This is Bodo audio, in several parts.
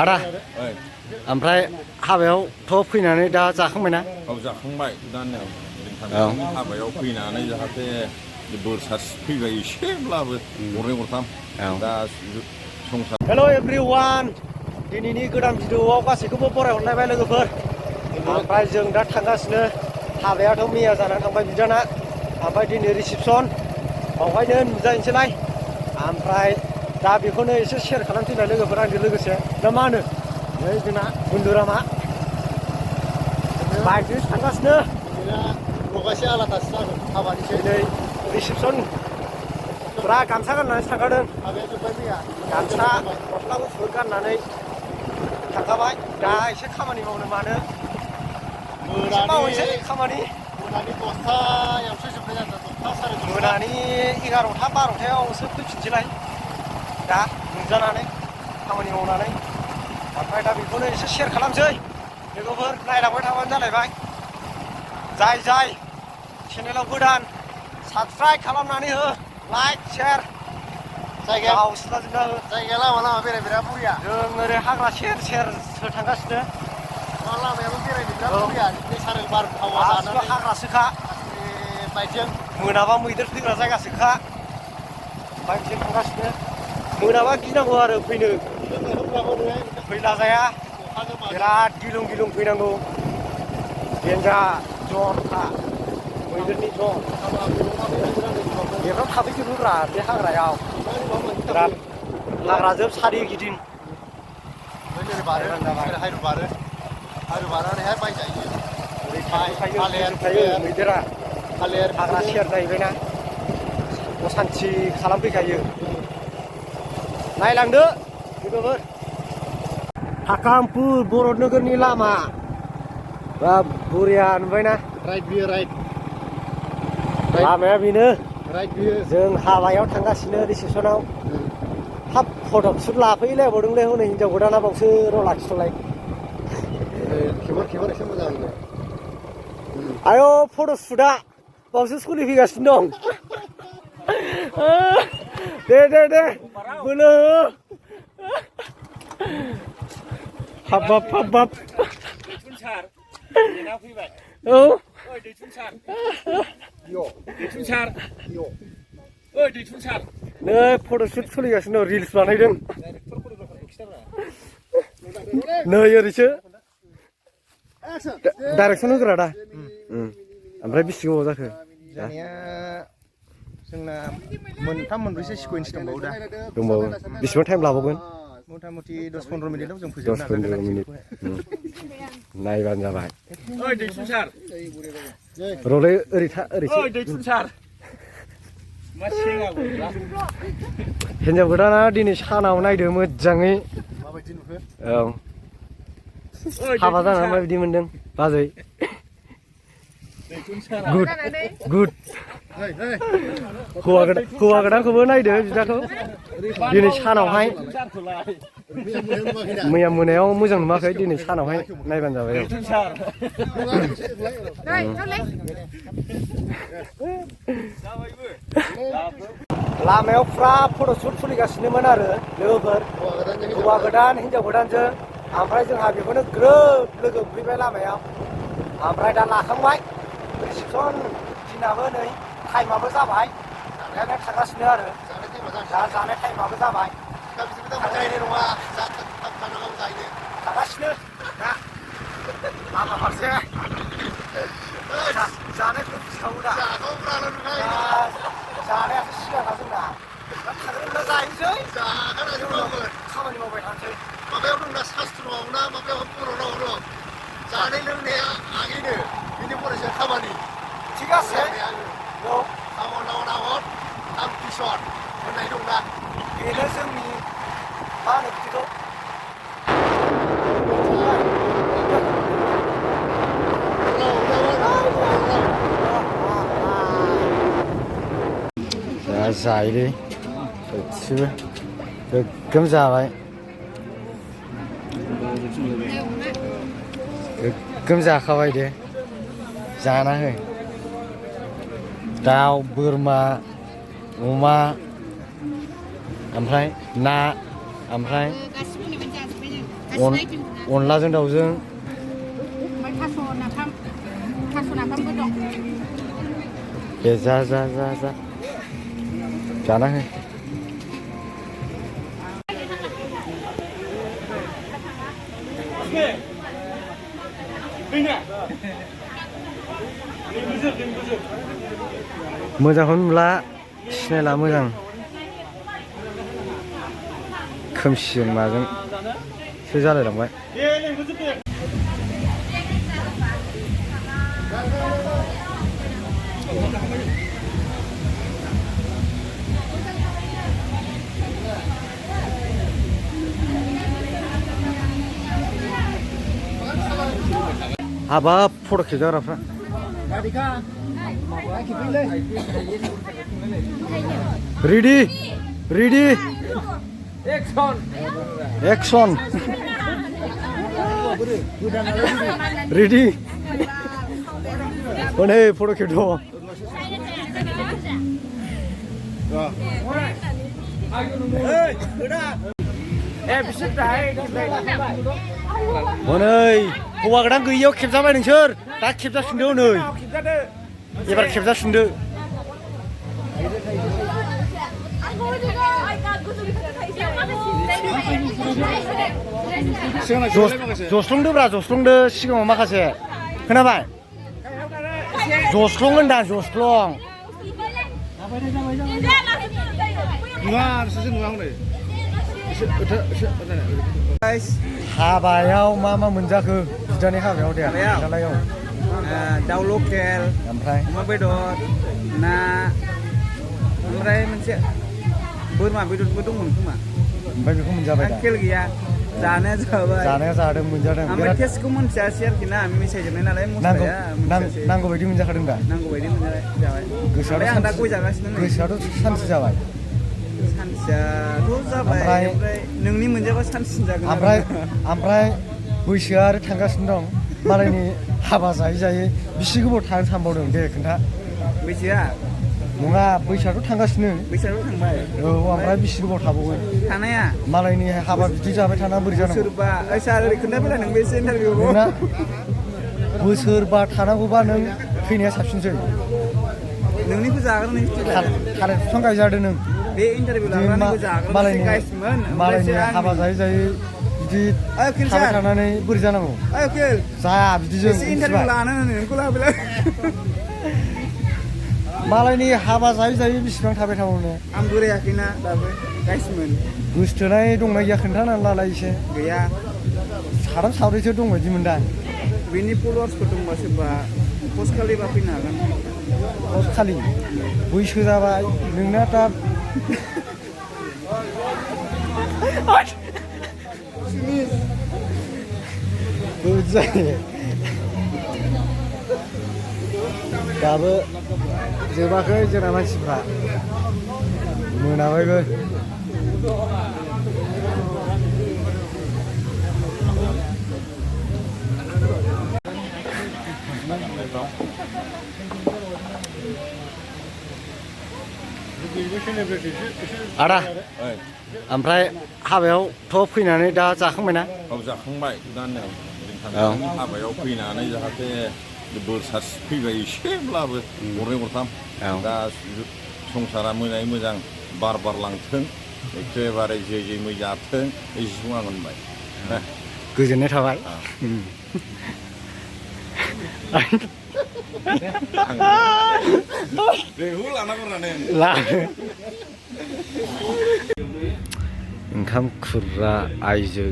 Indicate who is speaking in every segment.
Speaker 1: आदा ओमफ्राय हाबायावथ' फैनानै दा जाखांबायना?
Speaker 2: औ जाखांबाय दा नै हाबायाव फैनानै जाहाथे बोर सारस्रि फैबाय एसेब्लाबो गरनै गरथाम दा संसार।
Speaker 1: हेल' एभ्रिवान, दिनैनि गोदान भिडिअ'आव गासैखौबो बरायहरलायबाय लोगोफोर। ओमफ्राय जों दा थांगासिनो, हाबायाथ' मैया जानानै थांबाय बिदाना, ओमफ्राय दिनै रिसिपसन, बावहायनो नुजाहैनोसैलाय। ओमफ्राय दा बेखौनो एसे शेयार खालामफैलाय लोगोफोर आंजों लोगोसे। दा मा होनो नै जोंना गुन्दुरामा बाइकजों थांगासिनो।
Speaker 3: लगायसे आलादासो जागोन हाबानिसो।
Speaker 1: दिनै रिसिपसन फुरा गामसा गाननानै थांखादों।
Speaker 3: हाबाया जोब्बाय मैया।
Speaker 1: गामसा गस्ला गुफुर गाननानै थांखाबाय। दा एसे खामानि मावनो मानो एसे मावनोसै खामानि।
Speaker 3: मोनानि 10थायावसो जोबनाय जादों। 10था साराय 10था।
Speaker 1: मोनानि 11था 12थायावसो फैफिनसैलाय दा नुजानानै खामानि मावनानै। ओमफ्राय दा बेखौनो एसे शेयार खालामसै लोगोफोर, नायलांबाय थाबानो जालायबाय। जाय चेनेलाव गोदान साबस्क्राइब खालामनानै हो, लाइक शेयार गावस्राजोबना हो।
Speaker 3: जायगाया लामा बेराय बिराद बरिया।
Speaker 1: जों ओरै हाग्रा सेरसो थांगासिनो।
Speaker 3: लामायाबो बेरायनो बिराद बरिया। नेचारेल बारहावा
Speaker 1: गासिबो
Speaker 3: जानानै
Speaker 1: हाग्रासोखा।
Speaker 3: बाइकजों
Speaker 1: मोनाबा मैदेर फैग्रा जायगासोखा। बाइकजों थांगासिनो। मोनाबा गिनांगौ आरो फैनो। फैला जाया, बिराद गिलुं गिलुं फैनांगौ। देन्जार जरखा मैदेरनि जर। बेफ्राव थाफैजोबोब्रा बे हाग्रायाव। बिराद हाग्राजों सारिगिदिं
Speaker 3: हायरु बारनानैहाय माइ जायो।
Speaker 1: थायो मैदेरा।
Speaker 3: थालिर
Speaker 1: हाग्रा सेर जाहैबायना, असान्थि खालामफैखायो। नायलांदो लोगोफोर। हाकामपुर बर' नोगोरनि लामा बा बरिया नुबायना?
Speaker 3: राइट बियो राइट।
Speaker 1: लामाया बेनो।
Speaker 3: राइट बियो।
Speaker 1: जों हाबायाव थांगासिनो रिसेपसनाव। हाब फट'सुट लाफैलायबावदोंलै हनै हिनजाव गोदाना बावसो र' लाखिथ'लाय।
Speaker 3: खेबर एसे मोजां नुदों।
Speaker 1: आयौ फट'सुटआ बावसो सोलिफैगासिनो दं। दे बोलो हो। हाबाब औ नै फट'सुट सोलिगासिनो दं, रिल्स बानायदों। नै ओरैसो डाइरेक्सन होग्रा दा। ओमफ्राय बेसे गोबाव जाखो?
Speaker 3: जानाया जोंना मोनथाम मोनब्रैसो सिकुवेन्स दंबावो दा।
Speaker 1: दंबावो। बेसेबां टाइम लाबावगोन?
Speaker 3: मथा मथि 10-15 मिनिटाव जों
Speaker 1: 10-15 मिनिट नायबानो जाबाय। रलै ओरैसो हिनजाव गोदाना दिनै सानाव नायदो मोजाङै।
Speaker 3: माबायदि नुखो?
Speaker 1: औ हाबा जानानै माबायदि मोनदों बाजै? गुड। हौवा गोदानखौबो नायदो बिदाखौ दिनै सानावहाय। मैया मोनायाव मोजां नुवाखै, दिनै सानावहाय नायबानो जाबाय। लामायाव फुरा फट'सुट सोलिगासिनोमोन आरो लोगोफोर। हौवा गोदान हिनजाव गोदानजों। ओमफ्राय जोंहा बेखौनो ग्रोब लोगो मोनफैबाय लामायाव। ओमफ्राय दा लाखांबाय रिसिपसन दिनाबो नै टाइमाबो जाबाय। ओंखायनो थांगासिनो आरो दा जानाय टाइमाबो जाबाय। थांगासिनो दा लामा फारसे। जानायखौ गिखाङो दा। जानायासो सिगांना जोंना। दा थांग्रोना जाहैनोसै, खामानि मावबाय थानोसै।
Speaker 3: माबायाव दंना शास्त्रआव ना माबायाव बर' राव दं, जानाय लोंनाया आगैनो बिनि फरायसा खामानि
Speaker 1: थिगासे
Speaker 3: होननाय दंना।
Speaker 1: बेनो जोंनि मा होनो बिदिखौ जायोलै गासिबो गोग्गोम जाबाय। गोग्गोम जाखाबाय दे, जाना हो। दाउ बोरमा अमा ओमफ्राय ना ओमफ्राय अनलाजों दाउजों
Speaker 4: थास' नाफामबो दं
Speaker 1: दे जा जाना हो मोजांखौनो नुला सिनायला मोजां खोमसिजों माजोंसो जालायलांबाय हाबाब फट' खेबजाग्राफ्रा रेडि एक्सन रेडि हनै फट' खेबद' हनै हौवा गोदान गैयियाव खेबजाबाय नोंसोर दा खेबजाफिनदो नै एबार खेबजाफिनदो जस्लंदो सिगाङाव माखासे खोनाबाय जस्लं होनदां जस्लं हाबायाव मा मोनजाखो बिदानि हाबायाव दे हाबायाव
Speaker 5: दाउ लकेल
Speaker 1: ओमफ्राय
Speaker 5: अमा बेदर ना ओमफ्राय मोनसे बोरमा बेदरबो दंमोन खोमा
Speaker 1: ओमफ्य बेखौ मोनजाबाय दा
Speaker 5: खेल गैया जानाया
Speaker 1: जादों मोनजादों
Speaker 5: ओमफ्राय टेस्टखौ मोनथियासै आरोखि ना मिसायजोबनाय नालाय मस्लाया
Speaker 1: नांगौ बायदि मोनजाखादों दा
Speaker 5: नांगौ बायदि मोनजाबाय जाबाय आं दा गय जागासिनो
Speaker 1: गोसोआथ' सान्थि जाबाय
Speaker 5: सानसेयाथ' जाबाय ओमफ्राय नोंनि मोनजाबा सानसिन जागोन
Speaker 1: ओमफ्राय बैसोआ आरो थांगासिनो दं मालायनि हाबा जायै बिसि गोबाव थानो सानबावदों दे खोन्था
Speaker 5: बैसोआ
Speaker 1: नङा बैसोआथ' थांगासिनो
Speaker 5: बैसोआथ' थांबाय
Speaker 1: औ ओमफ्राय बिसि गोबाव थाबावगोन
Speaker 5: थानाया
Speaker 1: मालायनि हाबा बिदि जाबाय थाना बोरै जानांगौ
Speaker 5: सोरबा सार ओरै खोन्थाफैला नोंबो एसे इन्टारभिउखौ
Speaker 1: नोंना बोसोरबा थानांगौबा नों थैनाया साबसिनसै
Speaker 5: नोंनिखौ जाग्रो
Speaker 1: थालिर बिफां गायजादों नों
Speaker 5: बे इन्टारभिउ लाग्रानिखौ जाग्रो
Speaker 1: मालायनि हाबा जायै बिदि थाबाय थानानै बोरै जानांगौ जाया बिदिजों
Speaker 5: इन्टारभिउ लानो नोंखौ लाबोलाय
Speaker 1: मालायनि हाबा जायै बेसेबां थाबाय थाबावनो
Speaker 5: आं बोरायाखैना दाबो गाइसमोन
Speaker 1: गोसोथोनाय दंना गैया खोन्थानानै लालाय एसे
Speaker 5: गैया
Speaker 1: साथाम साब्रैसो दं बायदि मोनदां
Speaker 5: बेनि फल'वार्सफोर दंबा सोरबा पस्ट खालिबा फैनो हागोन
Speaker 1: पस्ट खालि बैसो जाबाय नोंना दा जायो दाबो जोबाखै जोंना मानसिफ्रा मोनाबायबो आदा ओमफ्राय हाबायावथ' फैनानै दा जाखांबायना?
Speaker 2: औ जाखांबाय दानियाव हाबायाव फैनानै जाहाथे बोर सारस्रि फैबाय एसेब्लाबो गरनै गरथाम दा संसारा मोजाङै मोजां बारलांथों एखेबारे जे मै जाथों एसेखौ आं होनबाय
Speaker 1: गोजोननाय थाबाय
Speaker 2: बेखौ लानांगौ
Speaker 1: ओंखाम खुरग्रा आइजो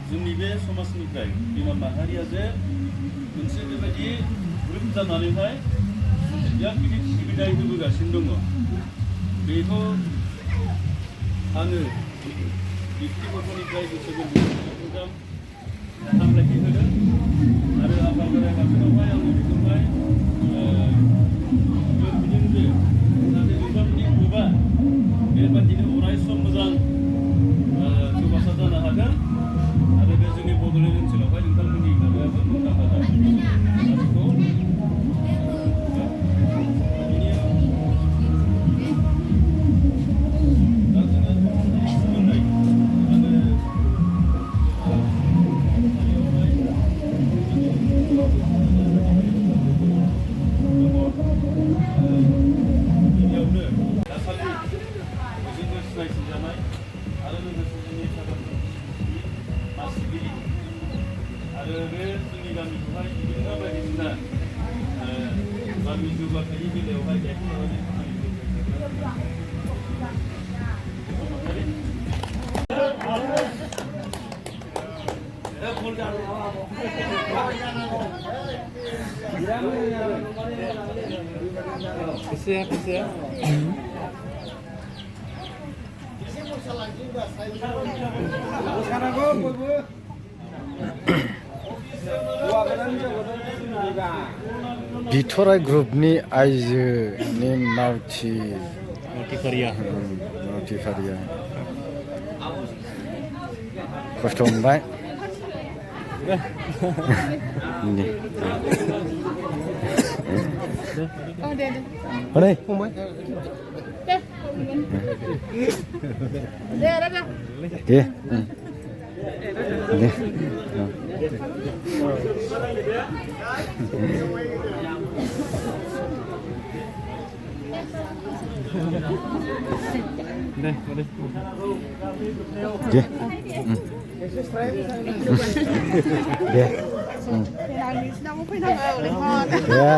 Speaker 6: जोंनि बे समाजनिफ्राय बिमा माहारिया जे मोनसे बेबायदि ग्रुप जानानैहाय बिराद गिदिर सिबिथाय होबोगासिनो दङ बेखौ आङो व्यक्तिगतनिफ्राय गोसो गोरबोनिफ्राय हामलायथि होदों आरो आफा बोराइ बाथौनावहाय आङो बेखौहाय बिदिनो जे जाहाथे नोंथांमोननि ग्रुपआ बेबायदिनो अराय सम मोजां जौगासार जानो हागोन आरो बे जोंनि बड'लेण्ड ओनसोलावहाय नोंथांमोननि माबायाबो मुंदांखा जागोन बेखौ आरो बे जोंनि गामिखौहाय बिदिनो बायदिसिना गामि जौगाथायनि बेलायावहाय
Speaker 1: बिथराइ ग्रुपनि आइजोनि मावथिफारिया खस्थ' मोनबाय हनै फंबाय दे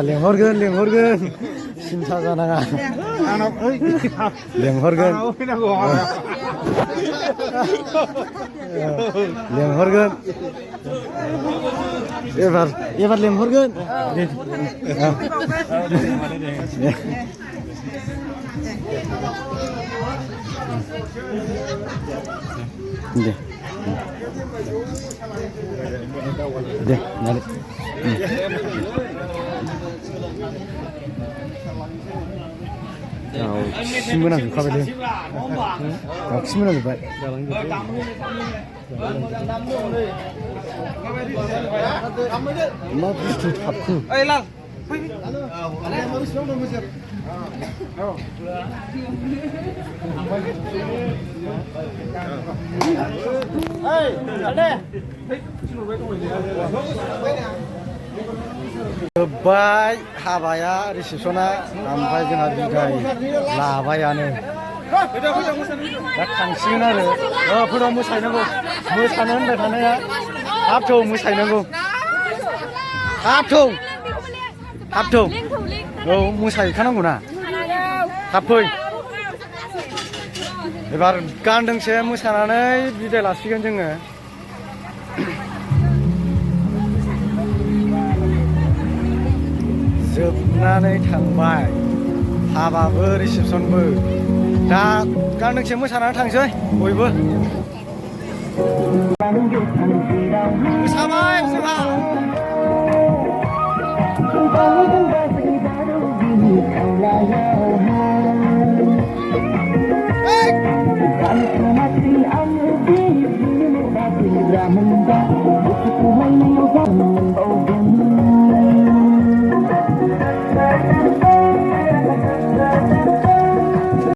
Speaker 1: लेंहरगोन सिन्था जानाङा लेंहरगोन एबार लेंहरगोन दे नाले दाउसिन मोनांजोबखाबायलै दाउसिन मोनांजोबबाय मा बुस्थु थाबखो जोब्बाय हाबाया रिसेपसना ओमफ्राय जोंहा बिदाय लाबायानो दा थांसिगोन आरो फोराव मोसाहैनांगौ मोसानो होनबाय थानाया हाबथौ मोसाहैनांगौ हाबथौ औ मोसाहैखानांगौ ना थाब फै एबार गानदोंसे मोसानानै बिदाय लासिगोन जोङो जोबनानै थांबाय हाबाबो रिसेपसनबो दा गांनोंसे मोसानानै थांसै बयबो मोसाबाय जोंहा Hey!